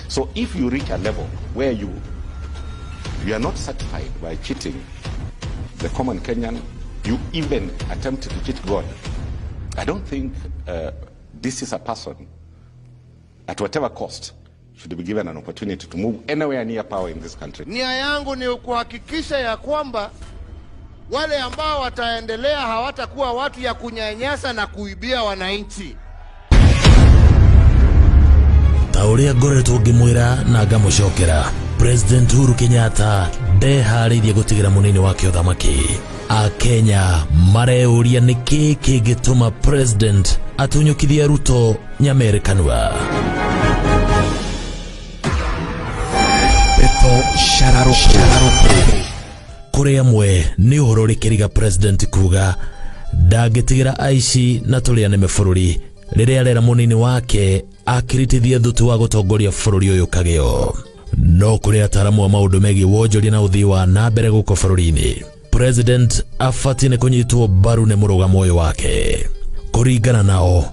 So if you reach a level where you are not satisfied by cheating the common Kenyan, you even attempt to cheat God, I don't think this is a person, at whatever cost, should be given an opportunity to move anywhere near power in this country. Nia yangu ni kuhakikisha ya kwamba wale ambao wataendelea hawatakuwa watu ya kunyanyasa na kuibia wananchi. Ta ũrĩa ngoretwo ngĩmwĩra na ngamũcokera, President Uhuru Kenyatta ndeharĩirie gũtigĩra mũnini wake ũthamaki. Akenya mareuria nĩkĩ kĩngĩtũma president atunyũkithie Ruto nyamere kanua. Peto Shararoko. Kũrĩ amwe nĩ ũhoro ũrĩ president kuga ndangĩtigĩra aici na tũrĩa nĩme bũrũri rĩrĩa arera mũnini wake akiritithie thutu wa gũtongoria bũrũri ũyũ kagĩo. No kũrĩ ataramu a maũndũ megiĩ wonjoria na ũthii wa na mbere gũkũ bũrũri-inĩ, president abatiĩ nĩ kũnyitwo mbaru nĩ mũrũgamo ũyũ wake. Kũringana nao,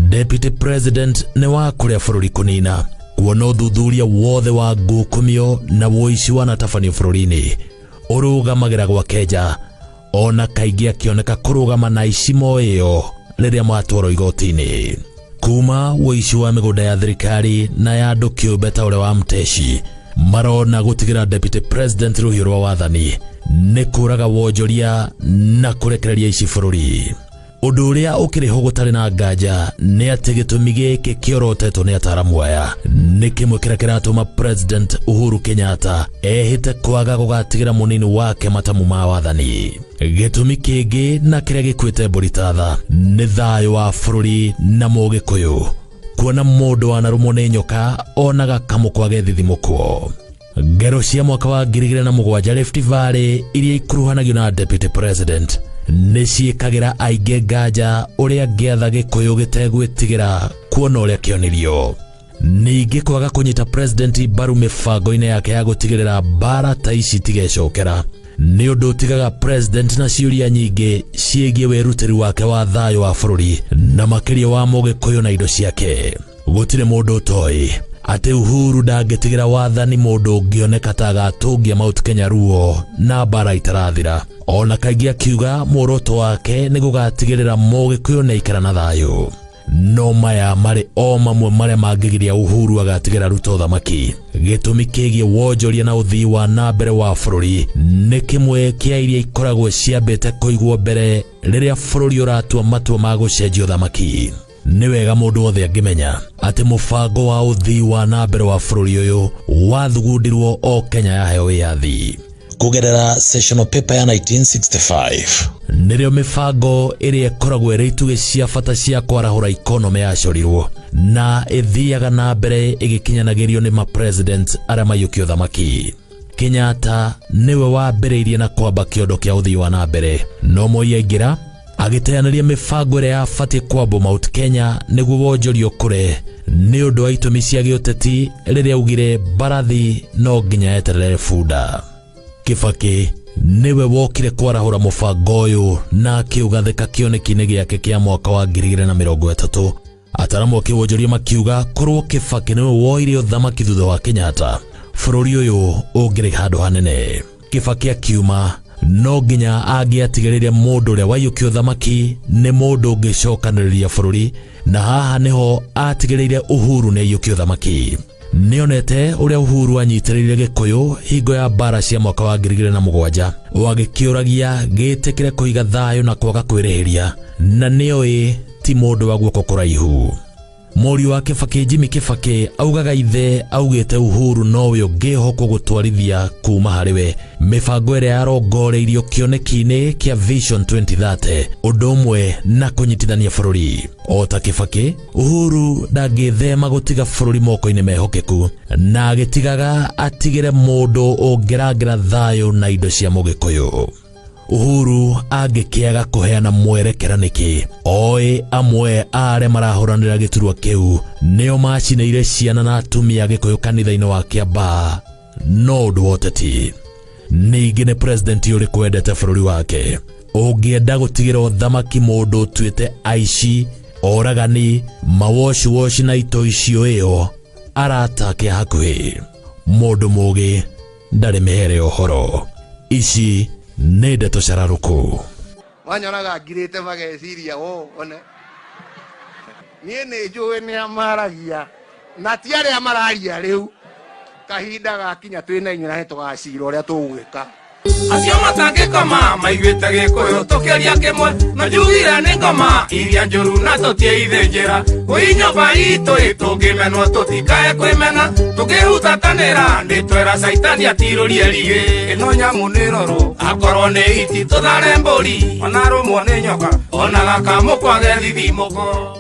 deputy president nĩ wa kũrĩa bũrũri kũnina, kuona ũthuthuria wothe wa ngukumio na woici wanatabanio bũrũri-inĩ ũrũgamagĩra gwake nja, ona kaingĩ akĩoneka kũrũgama na aici moĩyo rĩrĩa matwarwo igoti-inĩ. Kuma woici wa mĩgũnda ya thirikari na ya andũ kĩũmbe ta ũrĩa wa Mteshi, marona gũtigĩra deputy president rũhiũ rwa wathani nĩ kũraga wonjoria na kũrekereria ici bũrũri. Ũndũ ũrĩa ũkĩrĩ ho gũtarĩ na nganja nĩ atĩ gĩtũmi gĩkĩ kĩorotetwo nĩ ataramu aya nĩ kĩmwe kĩrĩa kĩratũma President Uhuru Kenyatta ehĩte kwaga gũgatigĩra mũnini wake matamu ma wathani. Gĩtũmi kĩngĩ na kĩrĩa gĩkuĩte mbũri tatha nĩ thayũ wa bũrũri na mũgĩkũyũ, kuona mũndũ wanarũmwo nĩ nyoka onaga kamũkwa gethithimũkwo. Ngero cia mwaka wa 2007 Rift Valley iria ikuruhanagio na deputy president nĩ ciĩkagĩra aingĩ nganja ũrĩa ngĩatha gĩkũyũ gĩtegwĩtigĩra kuona ũrĩa kĩonirio. Ningĩ kwaga kũnyita president mbaru mĩbango-inĩ yake ya gũtigĩrĩra mbara ta ici itigecokera nĩ ũndũ ũtigaga president na ciũria nyingĩ ciĩgiĩ wĩrutĩri wake wa thayũ wa bũrũri na makĩria wa mũgĩkũyũ na indo ciake. Gũtirĩ mũndũ ũtoĩ atĩ Uhuru ndangĩtigĩra wathani mũndũ ũngĩoneka ta agatũngia Mount Kenya ruo na mbara itarathira, ona kaingĩ akiuga muoroto wake nĩ gũgatigĩrĩra mũgĩkũyũ nĩ aikara na thayũ. No maya marĩ o mamwe marĩa mangĩgiria Uhuru agatigĩra Ruto ũthamaki. Gĩtũmi kĩgiĩ wonjoria na ũthii wa na mbere wa bũrũri nĩ kĩmwe kĩa iria ikoragwo ciambĩte kũigwo mbere rĩrĩa bũrũri ũratua matua ma gũcenjia ũthamaki. Nĩ wega mũndũ wothe angĩmenya atĩ mũbango wa ũthii wa na mbere wa bũrũri ũyũ wathugundirwo o Kenya yaheo wĩyathi kũgerera sessional paper ya 1965. Nĩrĩo mĩbango ĩrĩa ĩkoragwo ĩrĩ itugĩ cia bata cia kwarahũra ikonomĩ yacorirwo na ĩthiaga na mbere ĩgĩkinyanagĩrio nĩ mapresident arĩa maiyũkia ũthamaki. Kenyatta nĩwe wambĩrĩirie na kwamba kĩondo kĩa ũthii wa na mbere, no Moi aingĩra agĩteanĩria mĩbango ĩrĩa yabatiĩ kwambwo Mount Kenya nĩguo wonjoria ũkũre nĩ ũndũ wa itũmi cia gĩũteti rĩrĩa augire mbarathi no nginya yeterere bunda. Kibaki nĩwe wokire kwarahũra mũbango ũyũ na akĩũgathĩka kĩoneki-inĩ gĩake kĩa mwaka wa 2030. Ataramu a kĩwonjoria makiuga korwo Kibaki nĩwe woire ũthamaki thutha wa Kenyatta, bũrũri ũyũ ũngĩrĩ handũ hanene. Kibaki akiuma no nginya angĩatigĩrĩire mũndũ ũrĩa waiyũkia ũthamaki nĩ mũndũ ũngĩcokanĩrĩria bũrũri, na haha nĩho atigĩrĩire Uhuru nĩ aiyũkia ũthamaki. Nĩonete ũrĩa Uhuru anyitĩrĩire gĩkũyũ hingo ya mbara cia mwaka wa 2007, o agĩkĩũragia gĩtĩkĩre kũiga thayũ na kwaga kwĩrĩhĩria, na nĩoĩ ti mũndũ wa guoko kũraihu. Mũriũ wa Kibaki Jimmy Kibaki augaga ithe augĩte Uhuru nowe ũngĩhokwo gũtwarithia kuma harĩ we mĩbango ĩrĩa yarongoreirio kĩoneki-inĩ kĩa Vision 2030, ũndũ ũmwe na kũnyitithania bũrũri. O ta Kibaki, Uhuru ndangĩthema gũtiga bũrũri moko-inĩ mehokeku na agĩtigaga atigĩre mũndũ ũngĩrangĩra thayũ na indo cia mũgĩkũyũ. Uhuru angĩkĩaga kũheana mwerekera nĩkĩ? Oĩ amwe a arĩa marahũranĩra gĩturwa kĩu nĩo macinĩire ciana na atumia gĩkũyũ kanitha-inĩ wa Kĩambaa, no ũndũ wa ũteti. Ningĩ nĩ president ũrĩkũ wendete bũrũri wake ũngĩenda gũtigĩra ũthamaki mũndũ ũtuĩte aici, oragani, mawociwoci na itoi icio ĩyo Arata ake a hakuhĩ. Mũndũ mũgĩ ndarĩ mĩhere ũhoro. Ici nĩ ndeto cararũkũ. Manyonaga ngirĩte mageciria wo one niĩ nĩ njũĩ nĩ amaragia na ti arĩa mararia rĩu kahinda gakinya twĩ na inyuĩ na nĩ tũgacira ũrĩa tũgwĩka. Acio matangĩkoma maiguĩte gĩkũyũ tũkĩaria kĩmwe no njugire nĩ ngoma iria njũru na tũtiĩithĩ njĩra kũi nyũmba itũ ĩtũngĩmenwo tũtikae kwĩmena tũkĩhutatanĩra nĩ twera caitani atirũrie rigĩ ĩno nyamũ nĩ rorwo akorwo nĩ iti tũthare mbũri ona rũmwo nĩ nyoka ona gakamũkwage thithimũko.